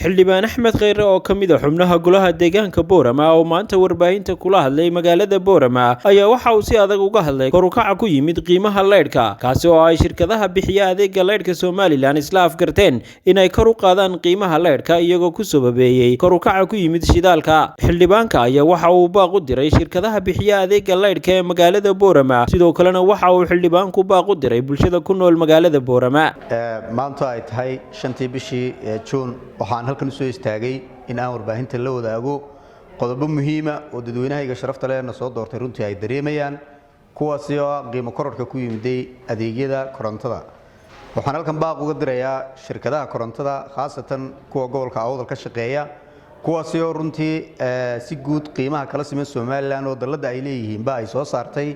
Xildhibaan Axmed Kheyre oo ka mid ah xubnaha golaha deegaanka Boorama oo maanta warbaahinta kula hadlay magaalada Boorama ayaa waxa uu si adag uga hadlay kor u kaca ku yimid qiimaha leydhka, kaasi oo ay shirkadaha bixiya adeega leydhka Somaliland isla afgarteen inay kor u qaadaan qiimaha leydhka, iyagoo ku sababeeyey kor u kaca ku yimid shidaalka. Xildhibaanka ayaa waxa uu baaq u diray shirkadaha bixiya adeega leydhka ee magaalada Boorama. Sidoo kalena waxa uu xildhibaanku baaq u diray bulshada ku nool magaalada Boorama. Maanta ay tahay 5-tii bishii Juun, waxaan halkan usoo istaagay in aan warbaahinta la wadaago qodobo muhiima oo dadweynahayga sharafta lehna soo doortay runtii ay dareemayaan, kuwaasi oo ah qiimo kororka ku yimiday adeegyada korontada. Waxaan halkan baaq uga dirayaa shirkadaha korontada, khaasatan kuwa gobolka Awdal ka shaqeeya, kuwaasi oo runtii si guud qiimaha kala siman Somaliland oo dalladda ay leeyihiinba ay soo saartay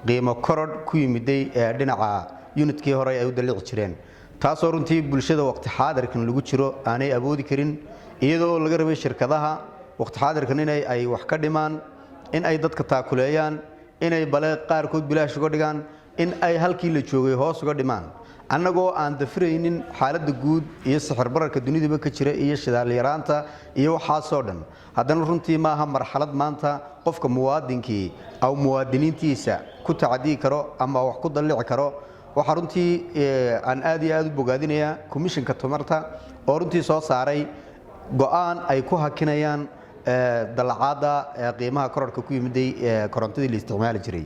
qiimo korodh ku yimiday dhinaca unitkii hore ay u dallici jireen, taasoo runtii bulshada waqti xaadirkan lagu jiro aanay awoodi karin, iyadoo laga rabay shirkadaha waqti xaadirkan inay ay wax ka dhimaan, in ay dadka taakuleeyaan, inay bale qaarkood bilaash uga dhigaan, in ay halkii la joogay hoos uga dhimaan. Annagoo aan dafiraynin xaaladda guud iyo sixir bararka dunidaba ka jira iyo shidaal yaraanta iyo waxaasoo dhan, haddana runtii maaha marxalad maanta qofka muwaadinkii aw muwaadiniintiisa ku tacadiyi karo ama wax ku dallici karo. Waxaa runtii aan aad iyo aad u bogaadinayaa komishinka tamarta oo runtii soo saaray go'aan ay ku hakinayaan dalacaadda qiimaha kororka ku yimiday korontadii la isticmaali jiray.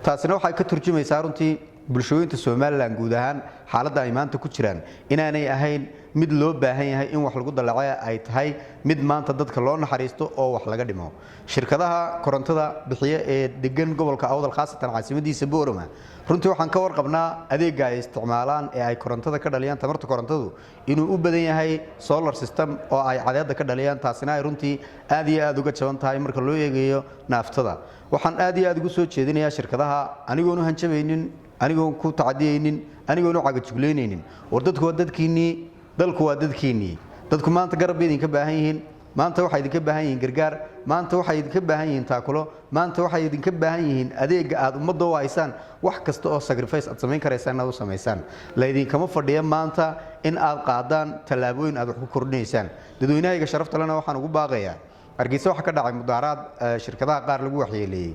Taasina waxay ka turjumaysaa runtii bulshooyinta Somaliland guud ahaan xaaladda ay maanta ku jiraan inaanay ahayn mid loo baahan yahay in wax lagu dalace, ay tahay mid maanta dadka loo naxariisto oo wax laga dhimo. Shirkadaha korontada bixiya ee degan gobolka Awdal, khaasatan caasimadiisa Boorama, runtii waxaan ka warqabnaa adeegga ay isticmaalaan ee ay korontada ka dhaliyaan, tamarta korontadu, inuu u badan yahay solar system oo ay cadeedda ka dhaliyaan, taasina ay runtii aad iyo aad uga jaban tahay marka loo eegayo naaftada. Waxaan aad iyo aad ugu soo jeedinayaa shirkadaha, anigoon u hanjabaynin, anigoon ku tacadiyeynin, anigoon u cagajuglaynaynin: war, dadku waa dadkiinnii, dalku waa dadkiinnii. Dadku maanta garab bay idinka baahan yihiin, maanta waxay idinka baahan yihiin gargaar, maanta waxay idinka baahan yihiin taakulo, maanta waxay idinka baahan yihiin adeega aad ummadda u haysaan. Wax kasta oo sacrifice aad samayn karaysaan inaad u samaysaan. Laydinkama fadhiya maanta in aad qaadaan tallaabooyin aad wax ku kordhinaysaan. Dadweynahayga sharafta lena waxaan ugu baaqayaa, Hargeysa waxa ka dhacay mudaharaad shirkadaha qaar lagu waxyeeleeyey.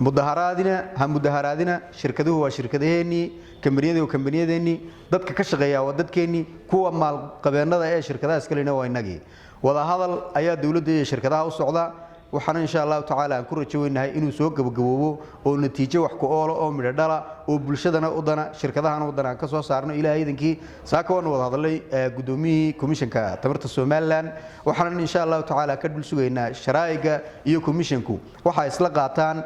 Mudaharaadina ha mudaharaadina. Shirkaduhu waa shirkadaheennii, kambaniyadu waa kambaniyadeenii, dadka ka shaqeeya waa dadkeennii, kuwa maalqabeennada ee shirkadaha iskalena waa innagii. Wadahadal ayaa dowladda iyo shirkadaha u socda. Waxaana insha Allahu tacaala aan ku rajo weynahay inuu soo gabagaboobo oo natiijo wax ku oola oo midho dhala oo bulshadana u dana, shirkadahana u dana aan ka soo saarno Ilaah idankii. Saaka waanu wada hadalay gudoomiyihii komishanka tamarta Somaliland. Waxaanan insha Allahu tacaala ka dhul sugaynaa sharaa'iga iyo komishanku waxa isla qaataan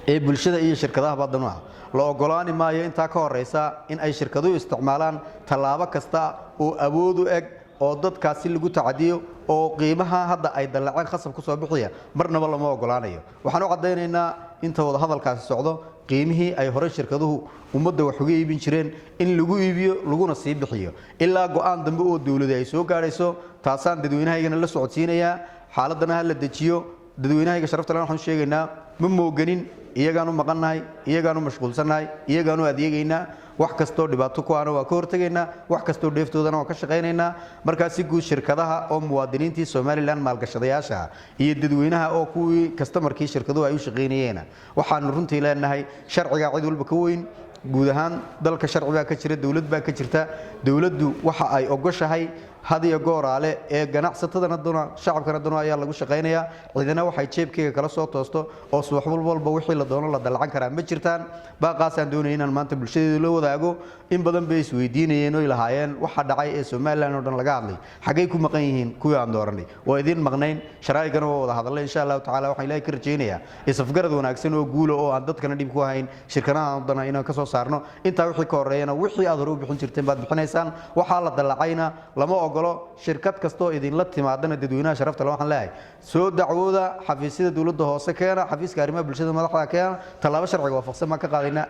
ee bulshada iyo shirkadaha badanu ah. La ogolaani maayo intaa ka horeysa in ay shirkaduhu isticmaalaan tallaabo kasta oo awood u eg oo dadkaasi lagu tacadiyo oo qiimaha hadda ay dallaceen khasab ku soo bixiya. Marnaba lama ogolaanayo. Waxaan u caddaynaynaa inta wada hadalkaasi socdo, qiimihii ay horey shirkaduhu ummadda wax uga iibin jireen in lagu iibiyo laguna sii bixiyo ilaa go'aan dambe oo dowladi ay soo gaadhayso. Taasaan dadweynahaygana la socodsiinayaa. Xaaladana ha la dejiyo. Dadweynahayga sharafta leh waxaan sheegaynaa, ma mooganin, iyagaanu maqannahay, iyagaanu mashquulsannahay, iyagaanu adeegaynaa. Wax kastoo dhibaato ku ahna waa ka hortegaynaa, wax kastoo dheeftoodana waa ka shaqaynaynaa. Markaa si guud, shirkadaha oo muwaadiniintii Somaliland maalgashadayaasha iyo dadweynaha oo kuwii customerkii shirkaduhu ay u shaqaynayeena, waxaanu runtii leenahay sharciga cid walba ka weyn. Guud ahaan dalka sharci baa ka jira, dowlad baa ka jirta. Dowladdu waxa ay ogoshahay had iyo gooraale ee ganacsatadana duna, shacabkana duna ayaa lagu shaqaynayaa. Cidina waxay jeebkeyga kala soo toosto oo subax walba wixii la doono la dalacan karaa ma jirtaan. Baaqaasaan doonaya inaan maanta bulshadeedu la wadaago. In badan bay isweydiinayeen oy lahaayeen, waxa dhacay ee Somaliland oo dhan laga hadlay, xaggay ku maqan yihiin kuwii aan dooranay? Waa idiin maqnayn, sharaa'igana waa wada hadalay. Insha Allahu tacala waxaan Ilaahay ka rajaynayaa isafgarad wanaagsan oo guula oo aan dadkana dhib ku hayn, shirkanaha dana inaan ka soo saarno. Intaa wixii ka horeeyana, wixii aad hore u bixin jirteen baad bixinaysaan. Waxaa la dallacayna lama ogolo. Shirkad kastoo idinla timaadana, dadweynaha sharafta le waxaan leeyahay, soo dacwooda, xafiisyada dowladda hoose keena, xafiiska arrimaha bulshada madaxda keena, tallaabo sharciga waafaqsan baan ka qaadaynaa.